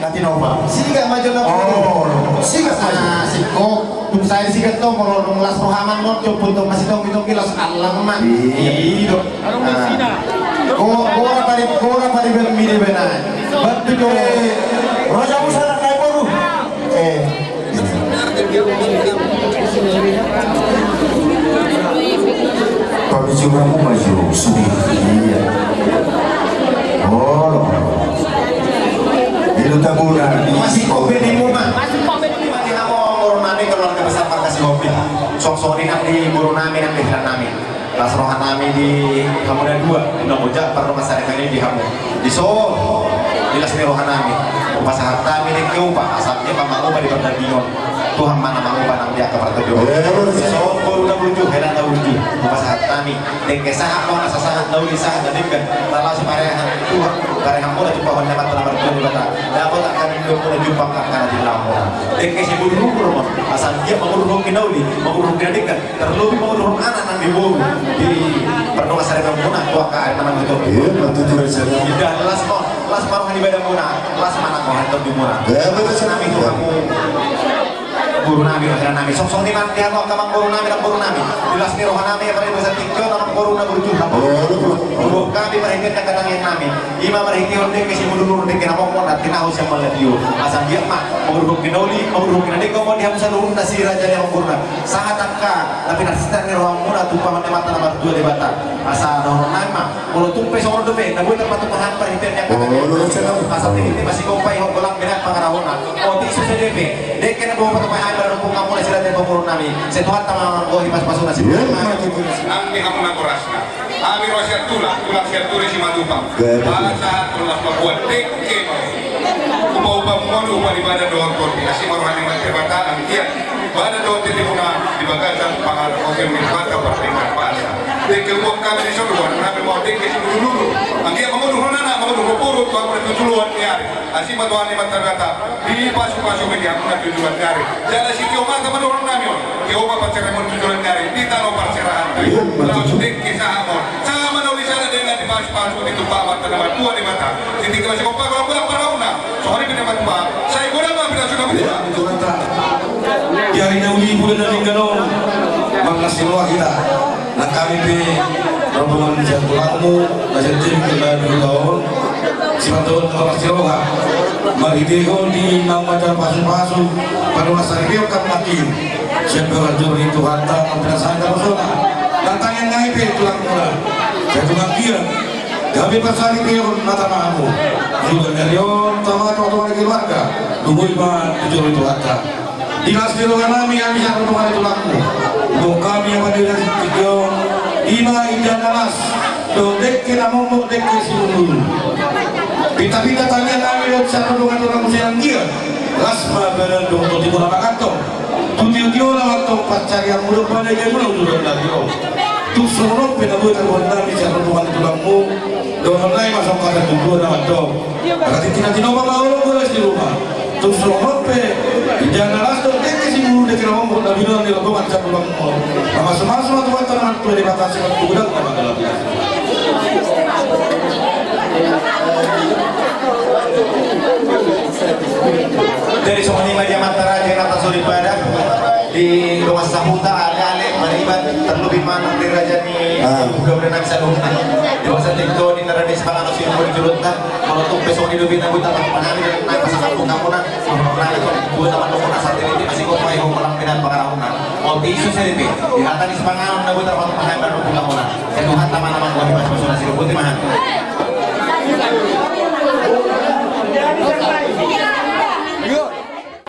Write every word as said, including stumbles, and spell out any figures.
Katinopa. Sigat ma jo na. Oh. Sigat ma jo. Ah, singkop. Tung sai sigat do, molo dung las roha ma on, joput do masitongki-tongki las allang ma. Iya. Iya do. Ah. Go-, gora pari, gora pari ben mide benai. Bantu jo. Eh, Raja Musa na kai boru. Eh. Pabisuranmu maju, sudah. Iya. Oh. Ilu tabuna. Masih kopi di rumah. Masih kopi di rumah. Di hamu, boru nami, keluarga besar Pangkasi Kopi. Sok-sok di nang di boru nami, nang di hela nami. Las roha nami di hamu na dua, di na oja, pardongan saripeon i di hamu. Dison, di las ni roha nami. Hupasahat hami dengke upa, asa dia ma mangupa di pardagingkon. Tuhan ma na mangupa nang di angka partondion. Dison, boru na burju, hela na burju. Hupasahat hami dengke sahat ma on, asa sahat na uli, sahat na denggan. Laos parehaon Tuhan, parehaon muna tumpahon ni Amanta na martua Debata. Dapot angka na nidok muna, jumpang angka na tinilangmuna. Dengke simudur-udur ma on, asa dia mangurupi na uli, mangurupi na denggan. Terlebih mangurupi anak nang di boru, di pardongan saripeon muna tu angka ari na mangido. Iya, betul juga, saya. Inda las ma, las ma roha ni badanmuna, las ma nang roha ni tondimuna. Iya, betul, saya. Nami tu hamu, boru nami, hela nami. Sok-sok ni ma di hamu angka amangboru nami, namboru nami. Di las ni roha nami, apalagi dosa tingki on, amangboru na burju. Iya, betul. Boru nami, marhite angka tangiang nami. Ima marhitehon dengke simudur-udur, dengke na mokmok, na tinahu sian mauliate. Asa dia ma, mangurupi na uli, mangurupi na denggan ma on di hamu saluhutna si raja ni amangboruna. Sahat angka na pinarsinta ni rohamuna tumpahon ni Amanta na martua Debata. Asa dohonon nami ma, molo tung pe songon on dope na boi tarpatupa hami marhite angka tangiang nami. Asa tingki ma sigompa, ihot golang benang pangarahutna. Otik so sadia pe, dengke na boi tarpatupa hami marhite angka amangboru nami, si raja ni amangboru nami. Sai Tuhanta ma na manggohi pasu-pasuna. Iya, betul. Nang di hamu na gorasna. Hami ro sian tulang, tulang sian Turi Simatupang. Betul. Pala sahat tu las pabuat dengke ma. Upa-upa muna on, upa ni badan dohot tondi. Asi ma roha ni Amanta Debata, anggiat badan dohot tondimuna di bagasan pangarantoan ni Amanta Debata, pardenggan basa. Dengke huboan hami di son, huboan hami ma on dengke simudur-udur. Anggiat manguduhon anak, manguduhon boru, tu hamu na tu joloan ni ari. Asi ma Tuhan i ma targata, dipasu-pasu ma di hamuna tu joloan ni ari. Jala sitio mata ma dohonon nami on. Tio ma pansarian muna tu joloan ni ari, di tano parserahan. Iya, betul. Laos dengke sahat ma on. Sahat ma na uli, sahat na denggan, dipasu-pasu, ditumpak Amanta na martua Debata. Sititi ma sigompa, golang-golang pangarahutna. Songon i pe na martua. Sai godang ma pinasuna. Iya, betul, mantap. Di ari na uli, bulan na denggan on, marlas ni roha hita. Nang hami pe rombongan sian tulangmu na sian Turi, na di huta on, sipandohan na marlas ni roha. Marhitehon di naung manjalo pasu-pasu, pardongan saripeon hamu nangkin sian pangarantoan ni Tuhanta, na pinarsinta ni naposona. Nang tangiang nami pe tulangmuna, sai tung anggiat gabe parsaripeon ma tama hamu. Joloan ni ari on, tama tonga-tonga ni keluarga, tumuli ma tu jolo ni Tuhanta. Di las ni roha nami, hami sian rombongan ni tulangmu. Dohot hami, apa dia, ima indahan na las dohot dengke na mokmok, dengke simudur-udur. Pinta-pinta tangiang nami dohot sian rombongan ni tulangmu, sai anggiat las ma badan dohot tondimuna mangantong tu tio-tio na mangantong pansarianmu dohot panagianmuna tu joloan ni ari on. Tung songon on pe na boi tarboan nami sian rombongan ni tulangmu. Dohonon nami ma songon hata ni natuatua na mandok: Angka tintin na tinopa ma holong bolas ni ruma. Tung songon on pe, indahan na las dohot dengke simudur-udur, dengke na mokmok na binoan ni rombongan sian tulangmu on. Mamasu-masu ma Tuhanta na martua Debata, sian tu godang na mangalapi. Jadi songon i ma di amanta raja, inanta soripada. Di dongan sahuta, ale-ale, mariban, terlebih manang di raja ni, ah, uda-uda nami saluhutna. Di bagasan tingki on, di na rade sipanganon, siumur di jolonta. Molo tung pe songon i dope na boi tarpatupa hami, na pasahat tu hamuna. Songon i, songon i, buat amang dohot na sate, di masih kau pai, kau kolang pinang pangarahutna. Molo tung so sere pe, di hata ni sipanganon na boi tarpatupa hami, na dohot hamuna. Sai Tuhanta ma na manggohi pasu-pasuna, sidohoti ma hami.